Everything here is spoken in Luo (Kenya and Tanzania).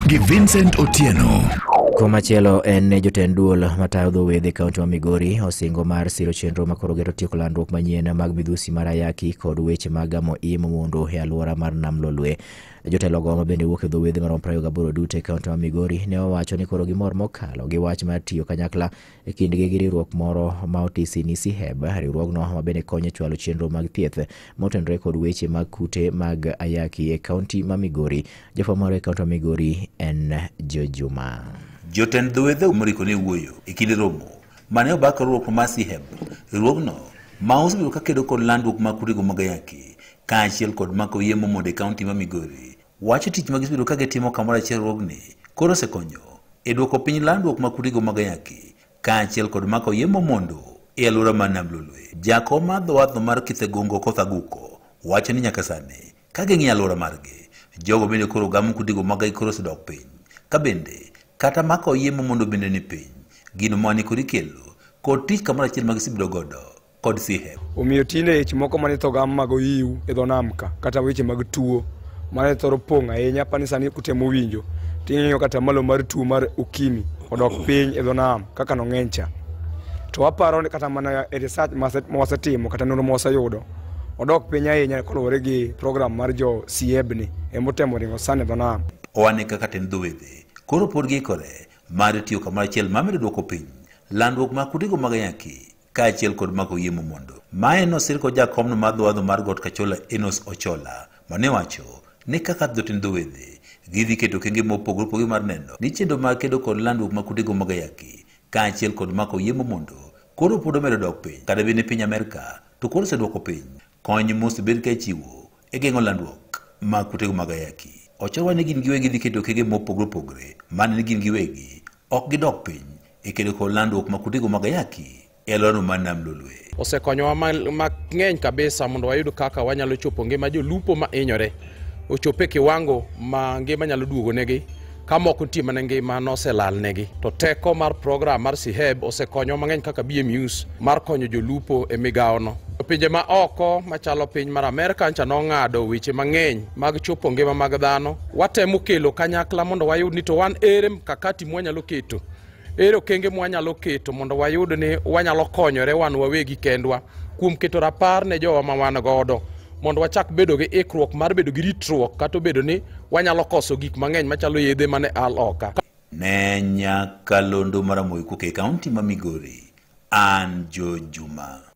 Gi Vincent Otieno. Komachielo en ne jotend duol matayo dho wedhe kaunti ma Migori osingo mar siro chenro makoro geto tieko landruok manyien mag midhusi mar ayaki kod weche mag gamo iye momondo e alwora mar Nam Lolwe. Jotelogo ma bende wuok e dho wedhe maromo 28 duto e kaunti ma Migori ne owacho ni koro gimor mokalo gi wach mar tiyo kanyakla e kindgi gi riwruok moro ma otisi ni SIHEB, riwruogno ma bende konyo e chwalo chenro mag thieth motenore kod weche mag kute mag ayaki e kaunti ma Migori. Jafwambo marwa e kaunti ma Migori en Jojuma. Jotend dho wedhe moriko ne wuoyo e kinde romo mane obak riwruok mar SIHEB, riwruogno ma osebedo ka kedo kod landruok mag kutego mag ayaki kaachiel kod mako iye momondo e kaunti ma Migori. Wacho tich ma gisebedo ka gitimo kamoro achiel riwruogni koro osekonyo e duoko piny landruok mag kutego mag ayaki kaachiel kod mako iye momondo e alwora mar Nam Lolwe. Jakom mar dho wath mar Kithegongo Okoth Aguko wacho ni nyaka sani ka ging'iyo alwora margi, jogo bende koro gamo kutego mag ayaki koro osedok piny, ka bende kata mako iye momondo bende ni piny, gino mane koro ikelo kod tich kamoro achiel ma gisebedo godo kod SIHEB. Omiyo tinde weche moko mane tho gam mag ohiu e dho nam ka, kata weche mag tuo mane thoro pong' ahinya, apani sani kutemo winjo ting'iyo kata malo mar tuo mar ukimwi odok piny e dho nam kaka nong'eny cha. To waparo ni kata mana e research ma wasetimo kata nonro ma waseyudo odok piny ahinya kaluwore gi program mar jo SIHEB ni emotemo ringo sani e dho nam. Owane kaka tend dho wedhe koro pod giikore mar tiyo kamoro achiel mar medo duoko piny landruok mag kutego mag ayaki kaachiel kod mako iye momondo. Mae nosir kod jakomno mar dho wadho mar Got Kachola Enos Ochola mane wacho ni kaka jotend dho wedhe gidhi keto okenge mopogore opogore mar neno ni chenro mag kedo kod landruok mag kutego mag ayaki kaachiel kod mako iye momondo koro pod omedo dok piny. Kata bende piny Amerka to koro oseduoko piny kony mosebed ka ichiwo e geng'o landruok mag kutego mag ayaki. Ochola ni gin giwegi dhi keto okenge mopogore opogore mane ni gin giwegi ok gidok piny e kedo kod landruok mag kutego mag ayaki e alworano mar Nam Lolwe. Osekonyowa mang'eny kabisa mondo wayud kaka wanyalo chopo ngima jolupo ma hinyore ochop e kiwango ma ngima nyalo duogonegi, ka moko nitie mana ngima noselalnegi. To teko mar program mar SIHEB osekonyowa mang'eny kaka BMUs mar konyo jolupo e migawono. Pinje ma oko machalo piny mar Amerka ncha nong'ado weche mang'eny mag chopo ngima mag dhano. Watemo kelo kanyakla mondo wayud ni to wan ere mkakati mwanyalo keto, ere okenge mwanyalo keto mondo wayud ni wanyalo konyore wan wawegi kendwa kuom keto rapar ne jowa ma wan godo mondo wachak bedo gi ikruok mar bedo gi ritruok kata obedo ni wanyalo koso gik mang'eny machalo yedhe mane al oka. Ne Nyakalondo mar Ramogi Kuke, kaunti ma Migori, an Jojuma.